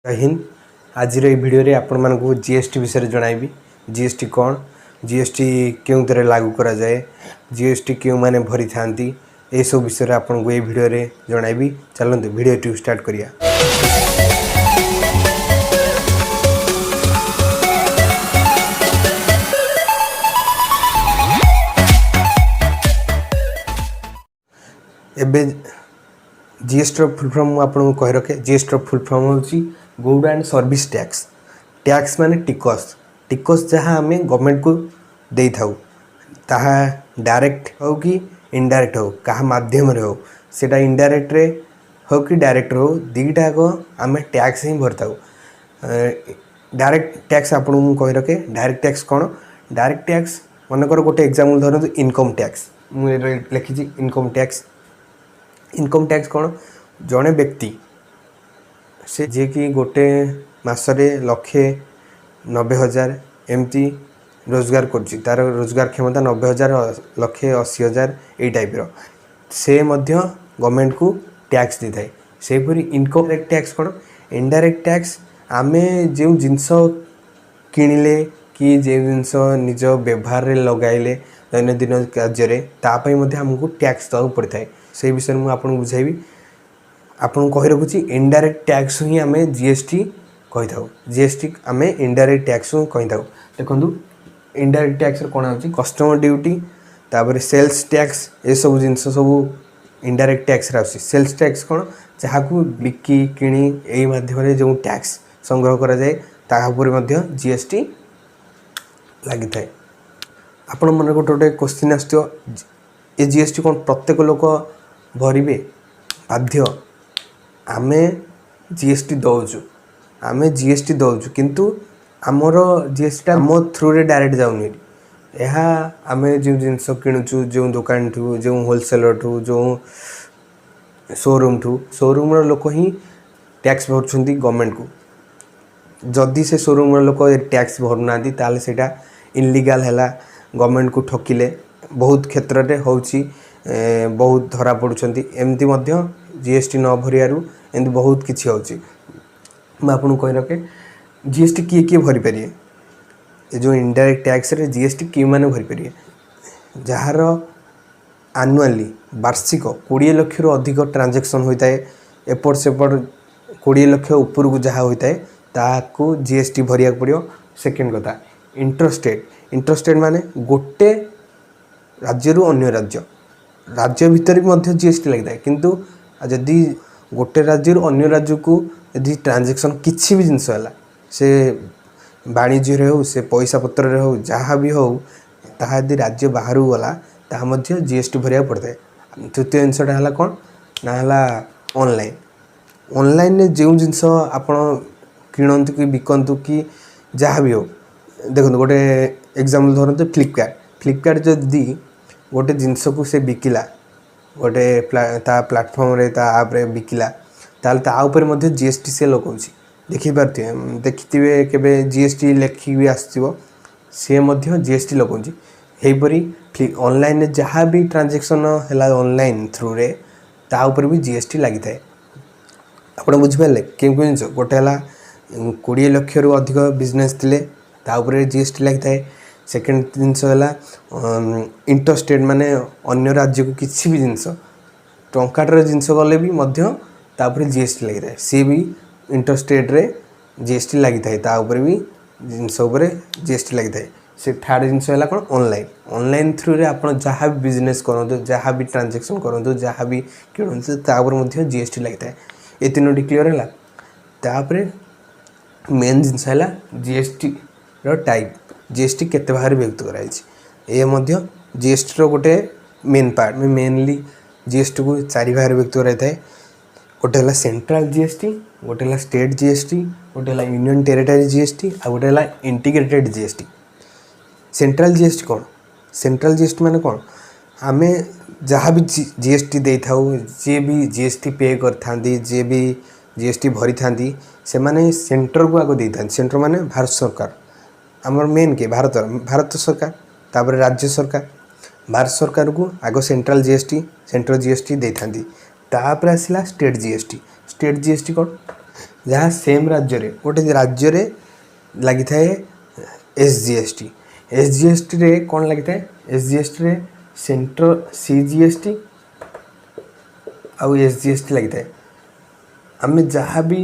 ଜୟ ହିନ୍ଦ। ଆଜିର ଏଇ ଭିଡ଼ିଓରେ ଆପଣମାନଙ୍କୁ ଜିଏସ୍ଟି ବିଷୟରେ ଜଣାଇବି। ଜିଏସ୍ଟି କ'ଣ, ଜିଏସ୍ଟି କେଉଁଥିରେ ଲାଗୁ କରାଯାଏ, ଜିଏସ୍ଟି କେଉଁମାନେ ଭରିଥାନ୍ତି, ଏସବୁ ବିଷୟରେ ଆପଣଙ୍କୁ ଏଇ ଭିଡ଼ିଓରେ ଜଣାଇବି। ଚାଲନ୍ତୁ, ଭିଡ଼ିଓଟିକୁ ଷ୍ଟାର୍ଟ କରିବା। ଏବେ ଜିଏସ୍ଟିର ଫୁଲ୍ ଫର୍ମ ମୁଁ ଆପଣଙ୍କୁ କହି ରଖେ। ଜିଏସ୍ଟିର ଫୁଲ୍ ଫର୍ମ ହେଉଛି good and service tax. Tax ମାନେ ଟିକସ। ଟିକସ ଯାହା ଆମେ ଗଭର୍ଣ୍ଣମେଣ୍ଟକୁ ଦେଇଥାଉ, ତାହା ଡାଇରେକ୍ଟ ହେଉ କି ଇନଡାଇରେକ୍ଟ ହେଉ, କାହା ମାଧ୍ୟମରେ ହେଉ, ସେଇଟା ଇନଡାଇରେକ୍ଟରେ ହେଉ କି ଡାଇରେକ୍ଟ ହେଉ, ଦୁଇଟା ଯାକ ଆମେ ଟ୍ୟାକ୍ସ ହିଁ ଭରିଥାଉ। ଡାଇରେକ୍ଟ ଟ୍ୟାକ୍ସ ଆପଣଙ୍କୁ ମୁଁ କହି ରଖେ, ଡାଇରେକ୍ଟ ଟ୍ୟାକ୍ସ କ'ଣ? ଡାଇରେକ୍ଟ ଟ୍ୟାକ୍ସ ମନେକର ଗୋଟେ ଏକ୍ଜାମ୍ପଲ୍ ଧରନ୍ତୁ, ଇନକମ୍ ଟ୍ୟାକ୍ସ। ମୁଁ ଏଠି ଲେଖିଛି ଇନକମ୍ ଟ୍ୟାକ୍ସ। ଇନକମ୍ ଟ୍ୟାକ୍ସ କ'ଣ? ଜଣେ ବ୍ୟକ୍ତି, ସେ ଯିଏକି ଗୋଟେ ମାସରେ 1,90,000 ଏମିତି ରୋଜଗାର କରୁଛି, ତା'ର ରୋଜଗାର କ୍ଷମତା 90,000, 1,80,000 ଏଇ ଟାଇପ୍ର, ସେ ମଧ୍ୟ ଗଭର୍ଣ୍ଣମେଣ୍ଟକୁ ଟ୍ୟାକ୍ସ ଦେଇଥାଏ। ସେହିପରି ଇନକମ୍ ଟ୍ୟାକ୍ସ କ'ଣ? ଇନଡାଇରେକ୍ଟ ଟ୍ୟାକ୍ସ, ଆମେ ଯେଉଁ ଜିନିଷ କିଣିଲେ କି ଯେଉଁ ଜିନିଷ ନିଜ ବ୍ୟବହାରରେ ଲଗାଇଲେ ଦୈନନ୍ଦିନ କାର୍ଯ୍ୟରେ, ତା ପାଇଁ ମଧ୍ୟ ଆମକୁ ଟ୍ୟାକ୍ସ ଦେବାକୁ ପଡ଼ିଥାଏ। ସେଇ ବିଷୟରେ ମୁଁ ଆପଣଙ୍କୁ ବୁଝାଇବି। ଆପଣଙ୍କୁ କହି ରଖୁଛି, ଇନଡାଇରେକ୍ଟ ଟ୍ୟାକ୍ସ ହିଁ ଆମେ ଜିଏସ୍ଟି କହିଥାଉ। ଜିଏସ୍ଟି ଆମେ ଇନଡାଇରେକ୍ଟ ଟ୍ୟାକ୍ସ ହିଁ କହିଥାଉ। ଦେଖନ୍ତୁ, ଇନଡାଇରେକ୍ଟ ଟ୍ୟାକ୍ସରେ କ'ଣ ହେଉଛି? କଷ୍ଟମର ଡ୍ୟୁଟି, ତାପରେ ସେଲ୍ସ ଟ୍ୟାକ୍ସ, ଏସବୁ ଜିନିଷ ସବୁ ଇନଡାଇରେକ୍ଟ ଟ୍ୟାକ୍ସରେ ଆସୁଛି। ସେଲ୍ସ ଟ୍ୟାକ୍ସ କ'ଣ? ଯାହାକୁ ବିକି କିଣି ଏଇ ମାଧ୍ୟମରେ ଯେଉଁ ଟ୍ୟାକ୍ସ ସଂଗ୍ରହ କରାଯାଏ, ତାହା ଉପରେ ମଧ୍ୟ ଜିଏସ୍ଟି ଲାଗିଥାଏ। ଆପଣ ମନରେ ଗୋଟେ ଗୋଟେ କୋଶ୍ଚିନ୍ ଆସୁଥିବ, ଏ ଜିଏସ୍ଟି କ'ଣ ପ୍ରତ୍ୟେକ ଲୋକ ଭରିବେ ବାଧ୍ୟ? ଆମେ ଜିଏସ୍ଟି ଦେଉଛୁ, ଆମେ ଜିଏସ୍ଟି ଦେଉଛୁ, କିନ୍ତୁ ଆମର ଜିଏସ୍ଟିଟା ଆମ ଥ୍ରୁରେ ଡାଇରେକ୍ଟ ଯାଉନି। ଏହା ଆମେ ଯେଉଁ ଜିନିଷ କିଣୁଛୁ, ଯେଉଁ ଦୋକାନଠୁ, ଯେଉଁ ହୋଲସେଲରଠୁ, ଯେଉଁ ସୋରୁମ୍ଠୁ, ସୋରୁମ୍ର ଲୋକ ହିଁ ଟ୍ୟାକ୍ସ ଭରୁଛନ୍ତି ଗଭର୍ଣ୍ଣମେଣ୍ଟକୁ। ଯଦି ସେ ସୋରୁମ୍ର ଲୋକ ଟ୍ୟାକ୍ସ ଭରୁନାହାନ୍ତି, ତାହେଲେ ସେଇଟା ଇଲିଗାଲ୍ ହେଲା, ଗଭର୍ଣ୍ଣମେଣ୍ଟକୁ ଠକିଲେ। ବହୁତ କ୍ଷେତ୍ରରେ ହେଉଛି, ବହୁତ ଧରା ପଡ଼ୁଛନ୍ତି। ଏମିତି ମଧ୍ୟ ଜିଏସ୍ଟି ନ ଭରିବାରୁ ଏମିତି ବହୁତ କିଛି ହେଉଛି। ମୁଁ ଆପଣଙ୍କୁ କହି ରଖେ, ଜିଏସ୍ଟି କିଏ କିଏ ଭରିପାରିବେ? ଏ ଯେଉଁ ଇନଡାଇରେକ୍ଟ ଟ୍ୟାକ୍ସରେ ଜିଏସ୍ଟି କେଉଁମାନେ ଭରିପାରିବେ? ଯାହାର ଆନୁଆଲି, ବାର୍ଷିକ 20 ଲକ୍ଷରୁ ଅଧିକ ଟ୍ରାଞ୍ଜାକ୍ସନ୍ ହୋଇଥାଏ, ଏପଟ ସେପଟ 20 ଲକ୍ଷ ଉପରକୁ ଯାହା ହୋଇଥାଏ, ତାହାକୁ ଜିଏସ୍ଟି ଭରିବାକୁ ପଡ଼ିବ। ସେକେଣ୍ଡ କଥା, ଇଣ୍ଟରଷ୍ଟେଟ୍। ଇଣ୍ଟରଷ୍ଟେଟ୍ ମାନେ ଗୋଟେ ରାଜ୍ୟରୁ ଅନ୍ୟ ରାଜ୍ୟ। ରାଜ୍ୟ ଭିତରେ ବି ମଧ୍ୟ ଜିଏସ୍ଟି ଲାଗିଥାଏ, କିନ୍ତୁ ଯଦି ଗୋଟେ ରାଜ୍ୟରୁ ଅନ୍ୟ ରାଜ୍ୟକୁ ଯଦି ଟ୍ରାଞ୍ଜାକ୍ସନ୍ କିଛି ବି ଜିନିଷ ହେଲା, ସେ ବାଣିଜ୍ୟରେ ହେଉ, ସେ ପଇସା ପତ୍ରରେ ହେଉ, ଯାହା ବି ହେଉ, ତାହା ଯଦି ରାଜ୍ୟ ବାହାରକୁ ଗଲା, ତାହା ମଧ୍ୟ ଜିଏସ୍ଟି ଭରିବାକୁ ପଡ଼ିଥାଏ। ତୃତୀୟ ଜିନିଷଟା ହେଲା କ'ଣ ନା ହେଲା ଅନଲାଇନ୍। ଅନଲାଇନ୍ରେ ଯେଉଁ ଜିନିଷ ଆପଣ କିଣନ୍ତୁ କି ବିକନ୍ତୁ କି ଯାହା ବି ହେଉ, ଦେଖନ୍ତୁ, ଗୋଟେ ଏକ୍ଜାମ୍ପଲ୍ ଧରନ୍ତୁ ଫ୍ଲିପକାର୍ଟ। ଫ୍ଲିପକାର୍ଟ ଯଦି ଗୋଟେ ଜିନିଷକୁ ସେ ବିକିଲା, ଗୋଟେ ତା ପ୍ଲାଟଫର୍ମରେ, ତା ଆପ୍ରେ ବିକିଲା, ତାହେଲେ ତା ଉପରେ ମଧ୍ୟ ଜିଏସ୍ଟି ସେ ଲଗାଉଛି। ଦେଖିପାରୁଥିବେ, ଦେଖିଥିବେ କେବେ ଜିଏସ୍ଟି ଲେଖିକି ବି ଆସୁଥିବ। ସିଏ ମଧ୍ୟ ଜିଏସ୍ଟି ଲଗାଉଛି। ସେହିପରି ଅନଲାଇନ୍ରେ ଯାହା ବି ଟ୍ରାଞ୍ଜାକ୍ସନ୍ ହେଲା ଅନଲାଇନ୍ ଥ୍ରୁରେ, ତା ଉପରେ ବି ଜିଏସ୍ଟି ଲାଗିଥାଏ। ଆପଣ ବୁଝିପାରିଲେ କେଉଁ କେଉଁ ଜିନିଷ? ଗୋଟେ ହେଲା 20 ଲକ୍ଷରୁ ଅଧିକ ବିଜନେସ୍ ଥିଲେ ତା ଉପରେ ଜିଏସ୍ଟି ଲାଗିଥାଏ। ସେକେଣ୍ଡ ଜିନିଷ ହେଲା ଇଣ୍ଟରଷ୍ଟେଟ୍, ମାନେ ଅନ୍ୟ ରାଜ୍ୟକୁ କିଛି ବି ଜିନିଷ, ଟଙ୍କାଟାର ଜିନିଷ ଗଲେ ବି ମଧ୍ୟ ତା ଉପରେ ଜିଏସ୍ଟି ଲାଗିଥାଏ। ସିଏ ବି ଇଣ୍ଟରଷ୍ଟେଟ୍ରେ ଜିଏସ୍ଟି ଲାଗିଥାଏ, ତା ଉପରେ ବି ଜିନିଷ ଉପରେ ଜିଏସ୍ଟି ଲାଗିଥାଏ। ସେ ଥାର୍ଡ଼ ଜିନିଷ ହେଲା କ'ଣ? ଅନଲାଇନ୍। ଅନଲାଇନ୍ ଥ୍ରୁରେ ଆପଣ ଯାହା ବି ବିଜନେସ୍ କରନ୍ତୁ, ଯାହା ବି ଟ୍ରାଞ୍ଜାକ୍ସନ୍ କରନ୍ତୁ, ଯାହା ବି କିଣନ୍ତୁ, ତା ଉପରେ ମଧ୍ୟ ଜିଏସ୍ଟି ଲାଗିଥାଏ। ଏ ତିନୋଟି କ୍ଲିଅର୍ ହେଲା। ତାପରେ ମେନ୍ ଜିନିଷ ହେଲା ଜିଏସ୍ଟିର ଟାଇପ୍। ଜିଏସ୍ଟି କେତେ ଭାଗରେ ବିଭକ୍ତ କରାଯାଇଛି? ଏ ମଧ୍ୟ ଜିଏସ୍ଟିର ଗୋଟେ ମେନ୍ ପାର୍ଟ। ମେନଲି ଜିଏସ୍ଟିକୁ ଚାରି ଭାଗରେ ବିଭକ୍ତ କରାଯାଇଥାଏ। ଗୋଟେ ହେଲା ସେଣ୍ଟ୍ରାଲ ଜିଏସ୍ଟି, ଗୋଟେ ହେଲା ଷ୍ଟେଟ୍ ଜିଏସ୍ଟି, ଗୋଟେ ହେଲା ୟୁନିୟନ୍ ଟେରିଟୋରୀ ଜିଏସ୍ଟି, ଆଉ ଗୋଟେ ହେଲା ଇଣ୍ଟିଗ୍ରେଟେଡ୍ ଜିଏସ୍ଟି। ସେଣ୍ଟ୍ରାଲ ଜିଏସ୍ଟି କ'ଣ? ସେଣ୍ଟ୍ରାଲ ଜିଏସ୍ଟି ମାନେ କ'ଣ? ଆମେ ଯାହା ବି ଜିଏସ୍ଟି ଦେଇଥାଉ, ଯିଏ ବି ଜିଏସ୍ଟି ପେ କରିଥାନ୍ତି, ଯିଏ ବି ଜିଏସ୍ଟି ଭରିଥାନ୍ତି, ସେମାନେ ସେଣ୍ଟରକୁ ଆଗ ଦେଇଥାନ୍ତି। ସେଣ୍ଟର ମାନେ ଭାରତ ସରକାର। ଆମର ମେନ୍ କିଏ? ଭାରତ ସରକାର, ତାପରେ ରାଜ୍ୟ ସରକାର। ଭାରତ ସରକାରକୁ ଆଗ ସେଣ୍ଟ୍ରାଲ ଜିଏସ୍ଟି, ସେଣ୍ଟ୍ରାଲ ଜିଏସ୍ଟି ଦେଇଥାନ୍ତି। ତାପରେ ଆସିଲା ଷ୍ଟେଟ୍ ଜିଏସ୍ଟି। ଷ୍ଟେଟ୍ ଜିଏସ୍ଟି କ'ଣ? ଯାହା ସେମ୍ ରାଜ୍ୟରେ, ଗୋଟେ ରାଜ୍ୟରେ ଲାଗିଥାଏ ଏସ୍ ଜି ଏସ୍ ଟି। ଏସ୍ ଜି ଏସ୍ ଟିରେ କ'ଣ ଲାଗିଥାଏ? ଏସ୍ ଜି ଏସ୍ ଟିରେ ସେଣ୍ଟ୍ର ସି ଜି ଏସ୍ ଟି ଆଉ ଏସ୍ ଜି ଏସ୍ ଟି ଲାଗିଥାଏ। ଆମେ ଯାହା ବି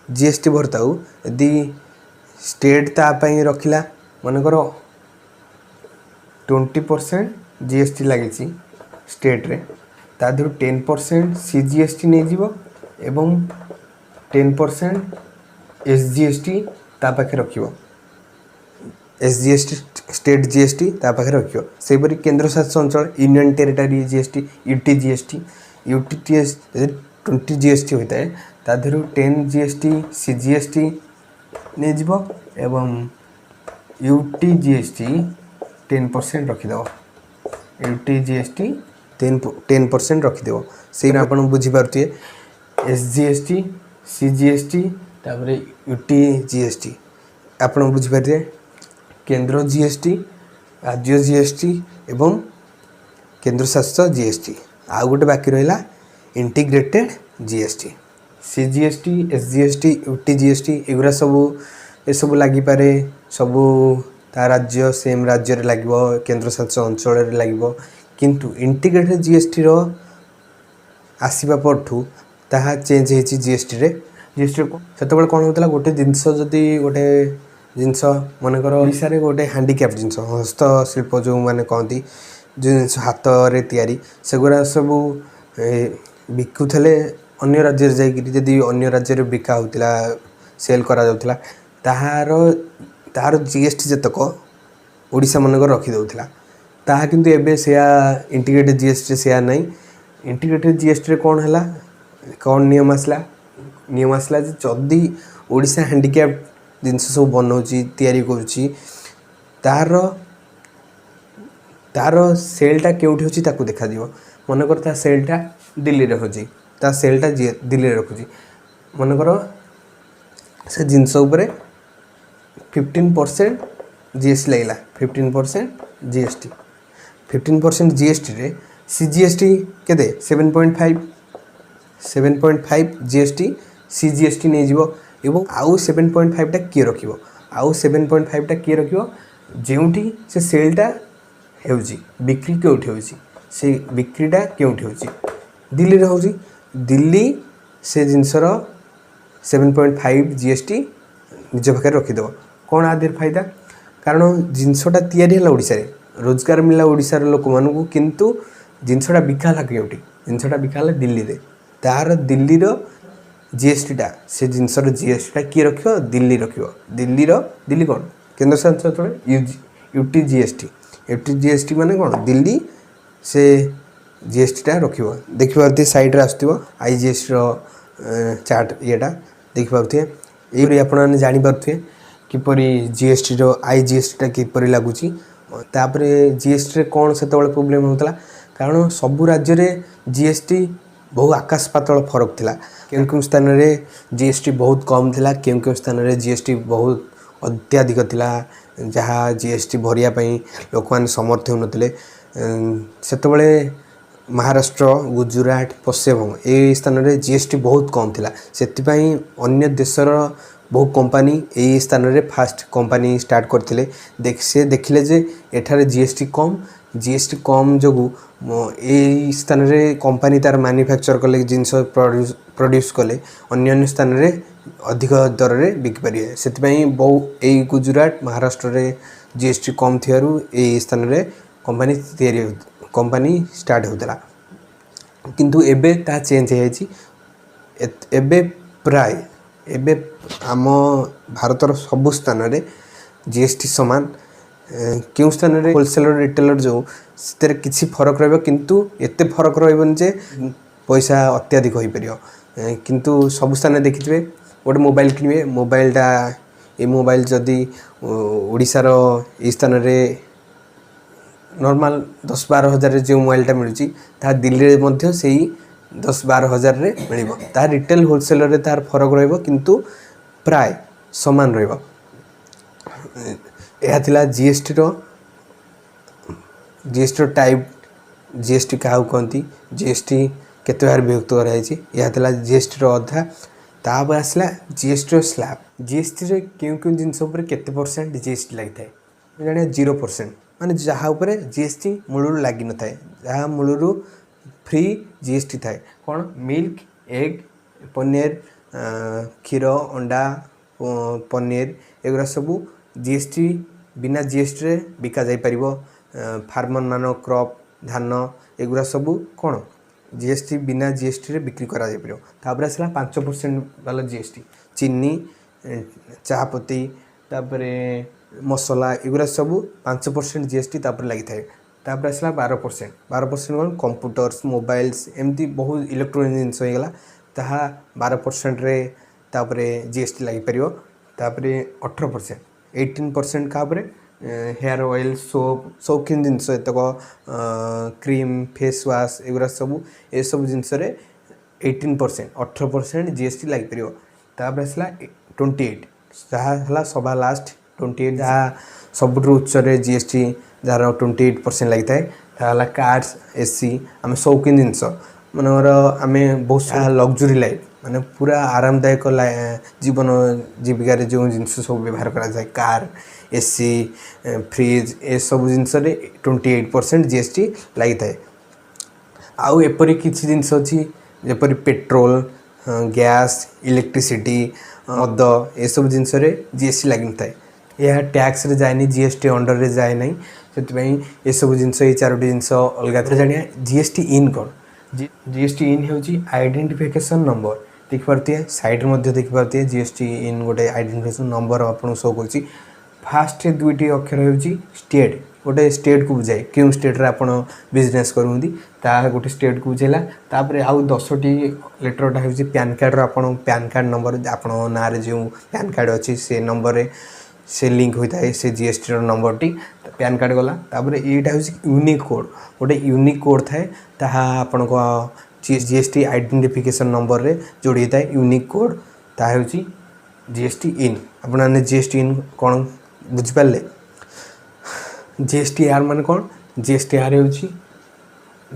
ଜିଏସ୍ଟି ଭରିଥାଉ, ଯଦି ଷ୍ଟେଟ୍ ତା ପାଇଁ ରଖିଲା, ମନେକର 20% ଜିଏସ୍ଟି ଲାଗିଛି ଷ୍ଟେଟ୍ରେ, ତା ଦେହରୁ 10% ସିଜିଏସ୍ଟି ନେଇଯିବ ଏବଂ 10% ଏସ୍ଜିଏସ୍ଟି ତା ପାଖରେ ରଖିବ। ଏସ୍ଜିଏସ୍ଟି, ଷ୍ଟେଟ୍ ଜିଏସ୍ଟି ତା ପାଖରେ ରଖିବ। ସେହିପରି କେନ୍ଦ୍ରଶାସିତ ଅଞ୍ଚଳ, union territory GST, UT GST. UT T S ଯଦି 20 ଜିଏସ୍ଟି ହୋଇଥାଏ, ତା ଦେହରୁ 10 ଜିଏସ୍ଟି ସିଜିଏସ୍ଟି ନେଇଯିବ ଏବଂ ୟୁଟି ଜିଏସ୍ଟି 10% ରଖିଦେବ। ୟୁଟି ଜିଏସ୍ଟି 10% ରଖିଦେବ। ସେଇଟା ଆପଣ ବୁଝିପାରୁଥିବେ, S G S T, C G S T, ତାପରେ ୟୁଟି ଜିଏସ୍ଟି। ଆପଣ ବୁଝିପାରିବେ, କେନ୍ଦ୍ର ଜିଏସ୍ଟି, ରାଜ୍ୟ ଜିଏସ୍ଟି ଏବଂ କେନ୍ଦ୍ରଶାସିତ ଜିଏସ୍ଟି। ଆଉ ଗୋଟେ ବାକି ରହିଲା integrated GST. CGST, SGST, UT GST, ଏଗୁଡ଼ା ସବୁ, ଏସବୁ ଲାଗିପାରେ ସବୁ ତା ରାଜ୍ୟ, ସେମ୍ ରାଜ୍ୟରେ ଲାଗିବ, କେନ୍ଦ୍ରଶାସିତ ଅଞ୍ଚଳରେ ଲାଗିବ। କିନ୍ତୁ ଇଣ୍ଟିଗ୍ରେଟେଡ୍ ଜିଏସ୍ଟିର ଆସିବା ପରଠୁ ତାହା ଚେଞ୍ଜ ହେଇଛି ଜିଏସ୍ଟିରେ। ଜିଏସ୍ଟିରେ ସେତେବେଳେ କ'ଣ ହେଉଥିଲା? ଗୋଟେ ଜିନିଷ, ଯଦି ଗୋଟେ ଜିନିଷ ମନେକର ଓଡ଼ିଶାରେ ଗୋଟେ ହ୍ୟାଣ୍ଡିକ୍ରାଫ୍ଟ ଜିନିଷ, ହସ୍ତଶିଳ୍ପ ଯେଉଁମାନେ କହନ୍ତି, ଯେଉଁ ଜିନିଷ ହାତରେ ତିଆରି, ସେଗୁଡ଼ା ସବୁ ବିକୁଥିଲେ ଅନ୍ୟ ରାଜ୍ୟରେ ଯାଇକିରି। ଯଦି ଅନ୍ୟ ରାଜ୍ୟରେ ବିକା ହେଉଥିଲା, ସେଲ୍ କରାଯାଉଥିଲା, ତାହାର ଜିଏସ୍ଟି ଯେତକ ଓଡ଼ିଶା ମନେକର ରଖିଦେଉଥିଲା ତାହା। କିନ୍ତୁ ଏବେ ସେୟା ଇଣ୍ଟିଗ୍ରେଟେଡ୍ ଜିଏସ୍ଟିରେ ସେୟା ନାହିଁ। ଇଣ୍ଟିଗ୍ରେଟେଡ୍ ଜିଏସ୍ଟିରେ କ'ଣ ହେଲା? କ'ଣ ନିୟମ ଆସିଲା? ନିୟମ ଆସିଲା ଯେ ଯଦି ଓଡ଼ିଶା ହ୍ୟାଣ୍ଡିକ୍ରାଫ୍ଟ ଜିନିଷ ସବୁ ବନଉଛି, ତିଆରି କରୁଛି, ତାର ସେଲ୍ଟା କେଉଁଠି ହେଉଛି ତାକୁ ଦେଖାଯିବ। ମନେକର ତା ସେଲ୍ଟା ଦିଲ୍ଲୀରେ ହେଉଛି, ତା ସେଲ୍ଟା ଯିଏ ଦିଲ୍ଲୀରେ ରଖୁଛି, ମନେକର ସେ ଜିନିଷ ଉପରେ 15% ଜିଏସ୍ଟି ଲାଗିଲା। 15% ଜିଏସ୍ଟି, 15% ଜିଏସ୍ଟିରେ ସିଜିଏସ୍ଟି କେତେ? 7.5, 7.5 ଜିଏସ୍ଟି ସିଜିଏସ୍ଟି ନେଇଯିବ। ଏବଂ ଆଉ 7.5ଟା କିଏ ରଖିବ? ଆଉ 7.5ଟା କିଏ ରଖିବ? ଯେଉଁଠି ସେ ସେଲ୍ଟା ହେଉଛି, ବିକ୍ରି କେଉଁଠି ହେଉଛି, ସେଇ ବିକ୍ରିଟା କେଉଁଠି ହେଉଛି? ଦିଲ୍ଲୀରେ ହେଉଛି। ଦିଲ୍ଲୀ ସେ ଜିନିଷର 7.5 ଜିଏସ୍ଟି ନିଜ ପାଖରେ ରଖିଦେବ। କ'ଣ ଆ ଦେହରେ ଫାଇଦା? କାରଣ ଜିନିଷଟା ତିଆରି ହେଲା ଓଡ଼ିଶାରେ, ରୋଜଗାର ମିଳିଲା ଓଡ଼ିଶାର ଲୋକମାନଙ୍କୁ, କିନ୍ତୁ ଜିନିଷଟା ବିକା ହେଲା କେଉଁଠି? ଜିନିଷଟା ବିକା ହେଲା ଦିଲ୍ଲୀରେ। ତାର ଦିଲ୍ଲୀର ଜିଏସ୍ଟିଟା, ସେ ଜିନିଷର ଜିଏସ୍ଟିଟା କିଏ ରଖିବ? ଦିଲ୍ଲୀ ରଖିବ। ଦିଲ୍ଲୀର, ଦିଲ୍ଲୀ କ'ଣ କେନ୍ଦ୍ରଶାସିତ ଅଞ୍ଚଳ, ୟୁଟି ଜିଏସ୍ଟି। ୟୁଟି ଜିଏସ୍ଟି ମାନେ କ'ଣ? ଦିଲ୍ଲୀ ସେ ଜିଏସ୍ଟିଟା ରଖିବ। ଦେଖିପାରୁଥିବେ, ସାଇଡ଼୍ରେ ଆସୁଥିବ I ଜିଏସ୍ଟିର ଚାର୍ଟ ଇଏଟା ଦେଖିପାରୁଥିବେ। ଏଇପରି ଆପଣମାନେ ଜାଣିପାରୁଥିବେ କିପରି ଜିଏସ୍ଟିର I ଜିଏସ୍ଟିଟା କିପରି ଲାଗୁଛି। ତାପରେ ଜିଏସ୍ଟିରେ କ'ଣ ସେତେବେଳେ ପ୍ରୋବ୍ଲେମ୍ ହେଉଥିଲା? କାରଣ ସବୁ ରାଜ୍ୟରେ ଜିଏସ୍ଟି ବହୁ ଆକାଶ ପାତାଳ ଫରକ ଥିଲା। କେଉଁ କେଉଁ ସ୍ଥାନରେ ଜିଏସ୍ଟି ବହୁତ କମ୍ ଥିଲା, କେଉଁ କେଉଁ ସ୍ଥାନରେ ଜିଏସ୍ଟି ବହୁତ ଅତ୍ୟାଧିକ ଥିଲା, ଯାହା ଜିଏସ୍ଟି ଭରିବା ପାଇଁ ଲୋକମାନେ ସମର୍ଥ ହେଉନଥିଲେ। ସେତେବେଳେ ମହାରାଷ୍ଟ୍ର, ଗୁଜୁରାଟ, ପଶ୍ଚିମବଙ୍ଗ ଏଇ ସ୍ଥାନରେ ଜିଏସ୍ଟି ବହୁତ କମ୍ ଥିଲା। ସେଥିପାଇଁ ଅନ୍ୟ ଦେଶର ବହୁ କମ୍ପାନୀ ଏଇ ସ୍ଥାନରେ ଫାଷ୍ଟ କମ୍ପାନୀ ଷ୍ଟାର୍ଟ କରିଥିଲେ। ସେ ଦେଖିଲେ ଯେ ଏଠାରେ ଜିଏସ୍ଟି କମ୍। ଜିଏସ୍ଟି କମ୍ ଯୋଗୁଁ ଏଇ ସ୍ଥାନରେ କମ୍ପାନୀ ତା'ର ମାନୁଫ୍ୟାକ୍ଚର୍ କଲେ, ଜିନିଷ ପ୍ରଡ୍ୟୁସ୍ କଲେ, ଅନ୍ୟାନ୍ୟ ସ୍ଥାନରେ ଅଧିକ ଦରରେ ବିକିପାରିବେ। ସେଥିପାଇଁ ବହୁ ଏଇ ଗୁଜୁରାଟ, ମହାରାଷ୍ଟ୍ରରେ ଜିଏସ୍ଟି କମ୍ ଥିବାରୁ ଏଇ ସ୍ଥାନରେ କମ୍ପାନୀ ତିଆରି, କମ୍ପାନୀ ଷ୍ଟାର୍ଟ ହେଉଥିଲା। କିନ୍ତୁ ଏବେ ତାହା ଚେଞ୍ଜ ହେଇଯାଇଛି। ଏବେ ପ୍ରାୟ, ଏବେ ଆମ ଭାରତର ସବୁ ସ୍ଥାନରେ ଜିଏସ୍ଟି ସମାନ। କେଉଁ ସ୍ଥାନରେ ହୋଲସେଲର, ରିଟେଲର ଯେଉଁ, ସେଥିରେ କିଛି ଫରକ ରହିବ, କିନ୍ତୁ ଏତେ ଫରକ ରହିବନି ଯେ ପଇସା ଅତ୍ୟଧିକ ହୋଇପାରିବ। କିନ୍ତୁ ସବୁ ସ୍ଥାନରେ ଦେଖିଥିବେ, ଗୋଟେ ମୋବାଇଲ କିଣିବେ, ମୋବାଇଲଟା, ଏ ମୋବାଇଲ ଯଦି ଓଡ଼ିଶାର ଏଇ ସ୍ଥାନରେ ନର୍ମାଲ 10-12 ହଜାରରେ ଯେଉଁ ମୋବାଇଲଟା ମିଳୁଛି, ତାହା ଦିଲ୍ଲୀରେ ମଧ୍ୟ ସେଇ 10-12 ହଜାରରେ ମିଳିବ। ତାହା ରିଟେଲ ହୋଲସେଲରରେ ତାହାର ଫରକ ରହିବ, କିନ୍ତୁ ପ୍ରାୟ ସମାନ ରହିବ। ଏହା ଥିଲା ଜିଏସ୍ଟିର ଟାଇପ୍, ଜିଏସ୍ଟି କାହାକୁ କହନ୍ତି, ଜିଏସ୍ଟି କେତେ ଭାଗରେ ବିଭକ୍ତ କରାଯାଇଛି। ଏହା ଥିଲା ଜିଏସ୍ଟିର ଅଧା। ତାପରେ ଆସିଲା ଜିଏସ୍ଟିର ସ୍ଲାବ୍। ଜିଏସ୍ଟିରେ କେଉଁ କେଉଁ ଜିନିଷ ଉପରେ କେତେ ପରସେଣ୍ଟ ଜିଏସ୍ଟି ଲାଗିଥାଏ ଜାଣିବା। 0% ମାନେ ଯାହା ଉପରେ ଜିଏସ୍ଟି ମୂଳରୁ ଲାଗିନଥାଏ, ଯାହା ମୂଳରୁ ଫ୍ରି ଜିଏସ୍ଟି ଥାଏ। କ'ଣ? ମିଲ୍କ, ଏଗ୍, ପନିର, କ୍ଷୀର, ଅଣ୍ଡା, ପନିର, ଏଗୁଡ଼ା ସବୁ ଜିଏସ୍ଟି, ବିନା ଜିଏସ୍ଟିରେ ବିକା ଯାଇପାରିବ। ଫାର୍ମରମାନଙ୍କ କ୍ରପ୍, ଧାନ, ଏଗୁଡ଼ା ସବୁ କ'ଣ ଜିଏସ୍ଟି, ବିନା ଜିଏସ୍ଟିରେ ବିକ୍ରି କରାଯାଇପାରିବ। ତାପରେ ଆସିଲା 5% ବାଲା ଜିଏସ୍ଟି। ଚିନି, ଚାହାପତି, ତାପରେ ମସଲା, ଏଗୁଡ଼ା ସବୁ 5% ଜିଏସ୍ଟି ତାପରେ ଲାଗିଥାଏ। ତାପରେ ଆସିଲା 12%। 12% କ'ଣ? କମ୍ପ୍ୟୁଟର୍ସ, ମୋବାଇଲ୍ସ, ଏମିତି ବହୁତ ଇଲେକ୍ଟ୍ରୋନିକ୍ ଜିନିଷ ହେଇଗଲା, ତାହା 12%ରେ ତାପରେ ଜିଏସ୍ଟି ଲାଗିପାରିବ। ତାପରେ 18%, 18% କାହା ଉପରେ? ହେୟାର ଅଏଲ୍, ସୋପ୍, ସୌଖିନ ଜିନିଷ ଏତକ, କ୍ରିମ୍, ଫେସ୍ ୱାଶ୍, ଏଗୁଡ଼ା ସବୁ, ଏସବୁ ଜିନିଷରେ 18%, 18% ଜିଏସ୍ଟି ଲାଗିପାରିବ। ତାପରେ ଆସିଲା 28, ଯାହା ହେଲା ସବା ଲାଷ୍ଟ 28, ଯାହା ସବୁଠୁ ଉଚ୍ଚରେ ଜିଏସ୍ଟି, ଯାହାର 28% ଲାଗିଥାଏ, ତାହା ହେଲା କାର୍ସ, ଏସି, ଆମେ ସୌଖିନ ଜିନିଷ ମନେକର ଆମେ ବହୁତ ଲକ୍ଜୁରୀ ଲାଇଫ୍, ମାନେ ପୁରା ଆରାମଦାୟକ ଜୀବନ ଜୀବିକାରେ ଯେଉଁ ଜିନିଷ ସବୁ ବ୍ୟବହାର କରାଯାଏ, କାର୍, ଏସି, ଫ୍ରିଜ୍, ଏସବୁ ଜିନିଷରେ 28% ଜିଏସ୍ଟି ଲାଗିଥାଏ। ଆଉ ଏପରି କିଛି ଜିନିଷ ଅଛି, ଯେପରି ପେଟ୍ରୋଲ, ଗ୍ୟାସ୍, ଇଲେକ୍ଟ୍ରିସିଟି, ମଦ, ଏସବୁ ଜିନିଷରେ ଜିଏସ୍ଟି ଲାଗିନଥାଏ। ଏହା ଟ୍ୟାକ୍ସରେ ଯାଏନି, ଜିଏସ୍ଟି ଅଣ୍ଡରରେ ଯାଏ ନାହିଁ। ସେଥିପାଇଁ ଏସବୁ ଜିନିଷ, ଏଇ ଚାରୋଟି ଜିନିଷ ଅଲଗା ଥରେ ଜାଣିବା। ଜିଏସ୍ଟି ଇନ୍ କ'ଣ? ଜିଏସ୍ଟି ଇନ୍ ହେଉଛି ଆଇଡେଣ୍ଟିଫିକେସନ୍ ନମ୍ବର। ଦେଖିପାରୁଥିବେ, ସାଇଡ଼୍ରେ ମଧ୍ୟ ଦେଖିପାରୁଥିବେ, ଜିଏସ୍ଟି ଇନ୍ ଗୋଟେ ଆଇଡେଣ୍ଟିଫିକେସନ୍ ନମ୍ବର ଆପଣଙ୍କୁ ଶୋ କରୁଛି। ଫାଷ୍ଟ ଦୁଇଟି ଅକ୍ଷର ହେଉଛି ଷ୍ଟେଟ୍, ଗୋଟେ ଷ୍ଟେଟ୍କୁ ବୁଝାଏ, କେଉଁ ଷ୍ଟେଟ୍ରେ ଆପଣ ବିଜନେସ୍ କରୁଛନ୍ତି ତାହା ଗୋଟେ ଷ୍ଟେଟ୍କୁ ବୁଝାଇଲା। ତାପରେ ଆଉ 10ଟି ଲେଟର୍ଟା ହେଉଛି ପ୍ୟାନ୍ କାର୍ଡ଼ର, ଆପଣ ପ୍ୟାନ୍ କାର୍ଡ଼ ନମ୍ବର, ଆପଣଙ୍କ ନାଁରେ ଯେଉଁ ପ୍ୟାନ୍ କାର୍ଡ଼ ଅଛି, ସେ ନମ୍ବରରେ ସେ ଲିଙ୍କ୍ ହୋଇଥାଏ ସେ ଜିଏସ୍ଟିର ନମ୍ବରଟି। ପ୍ୟାନ୍ କାର୍ଡ଼ ଗଲା। ତାପରେ ଏଇଟା ହେଉଛି ୟୁନିକ୍ କୋଡ଼୍। ଗୋଟେ ୟୁନିକ୍ କୋଡ଼୍ ଥାଏ, ତାହା ଆପଣଙ୍କ ଜିଏସ୍ଟି ଆଇଡେଣ୍ଟିଫିକେସନ୍ ନମ୍ବରରେ ଯୋଡ଼ି ହୋଇଥାଏ ୟୁନିକ୍ କୋଡ଼୍, ତାହା ହେଉଛି ଜିଏସ୍ଟି ଇନ୍। ଆପଣମାନେ ଜିଏସ୍ଟି ଇନ୍ କ'ଣ ବୁଝିପାରିଲେ? ଜିଏସ୍ଟି ଆର୍ ମାନେ କ'ଣ? ଜିଏସ୍ଟି ଆର୍ ହେଉଛି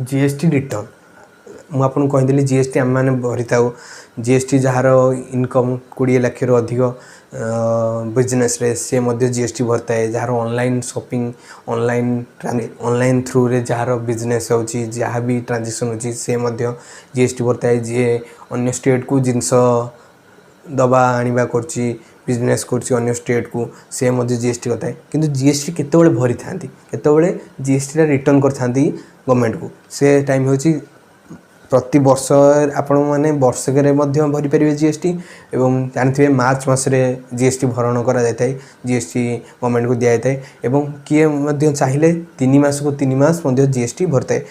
ଜିଏସ୍ଟି ରିଟର୍ନ। ମୁଁ ଆପଣଙ୍କୁ କହିଦେଲି, ଜିଏସ୍ଟି ଆମେମାନେ ଭରିଥାଉ। ଜିଏସ୍ଟି ଯାହାର ଇନକମ୍ 20 ଲକ୍ଷରୁ ଅଧିକ ବିଜନେସ୍ରେ, ସେ ମଧ୍ୟ ଜିଏସ୍ଟି ଭରିଥାଏ। ଯାହାର ଅନଲାଇନ୍ ସପିଂ, ଅନଲାଇନ୍ ଅନଲାଇନ୍ ଥ୍ରୁରେ ଯାହାର ବିଜନେସ୍ ହେଉଛି, ଯାହା ବି ଟ୍ରାଞ୍ଜାକ୍ସନ୍ ହେଉଛି, ସେ ମଧ୍ୟ ଜିଏସ୍ଟି ଭରିଥାଏ। ଯିଏ ଅନ୍ୟ ଷ୍ଟେଟ୍କୁ ଜିନିଷ ଦେବା ଆଣିବା କରୁଛି, ବିଜନେସ୍ କରୁଛି ଅନ୍ୟ ଷ୍ଟେଟ୍କୁ, ସେ ମଧ୍ୟ ଜିଏସ୍ଟି କରିଥାଏ। କିନ୍ତୁ ଜିଏସ୍ଟି କେତେବେଳେ ଭରିଥାନ୍ତି, କେତେବେଳେ ଜିଏସ୍ଟିଟା ରିଟର୍ନ କରିଥାନ୍ତି ଗଭର୍ଣ୍ଣମେଣ୍ଟକୁ, ସେ ଟାଇମ୍ ହେଉଛି ପ୍ରତି ବର୍ଷ। ଆପଣମାନେ ବର୍ଷକରେ ମଧ୍ୟ ଭରିପାରିବେ ଜିଏସ୍ଟି। ଏବଂ ଜାଣିଥିବେ, ମାର୍ଚ୍ଚ ମାସରେ ଜିଏସ୍ଟି ଭରଣ କରାଯାଇଥାଏ, ଜିଏସ୍ଟି ଗଭର୍ଣ୍ଣମେଣ୍ଟକୁ ଦିଆଯାଇଥାଏ। ଏବଂ କିଏ ମଧ୍ୟ ଚାହିଁଲେ 3 ମାସକୁ 3 ମାସ ମଧ୍ୟ ଜିଏସ୍ଟି ଭରିଥାଏ।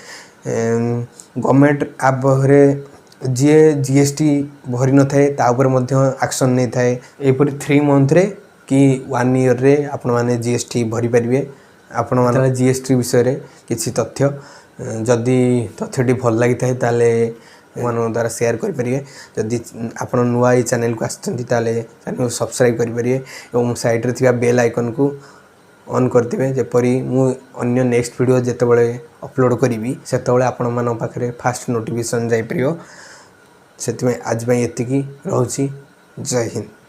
ଗଭର୍ଣ୍ଣମେଣ୍ଟ ପାଖରେ ଯିଏ ଜିଏସ୍ଟି ଭରିନଥାଏ, ତା ଉପରେ ମଧ୍ୟ ଆକ୍ସନ୍ ନେଇଥାଏ। ଏହିପରି 3 ମନ୍ଥରେ କି ୱାନ୍ ଇୟର୍ରେ ଆପଣମାନେ ଜିଏସ୍ଟି ଭରିପାରିବେ। ଆପଣମାନେ ଜିଏସ୍ଟି ବିଷୟରେ କିଛି ତଥ୍ୟ, ଯଦି ତଥ୍ୟଟି ଭଲ ଲାଗିଥାଏ, ତାହେଲେ ମାନଙ୍କ ଦ୍ୱାରା ସେୟାର କରିପାରିବେ। ଯଦି ଆପଣ ନୂଆ ଏଇ ଚ୍ୟାନେଲକୁ ଆସିଛନ୍ତି, ତାହେଲେ ଚ୍ୟାନେଲକୁ ସବସ୍କ୍ରାଇବ୍ କରିପାରିବେ ଏବଂ ସାଇଡ଼୍ରେ ଥିବା ବେଲ୍ ଆଇକନ୍କୁ ଅନ୍ କରିଦେବେ, ଯେପରି ମୁଁ ଅନ୍ୟ ନେକ୍ସଟ ଭିଡ଼ିଓ ଯେତେବେଳେ ଅପଲୋଡ଼ କରିବି, ସେତେବେଳେ ଆପଣମାନଙ୍କ ପାଖରେ ଫାଷ୍ଟ ନୋଟିଫିକେସନ୍ ଯାଇପାରିବ। ସେଥିପାଇଁ ଆଜି ପାଇଁ ଏତିକି ରହୁଛି। ଜୟ ହିନ୍ଦ।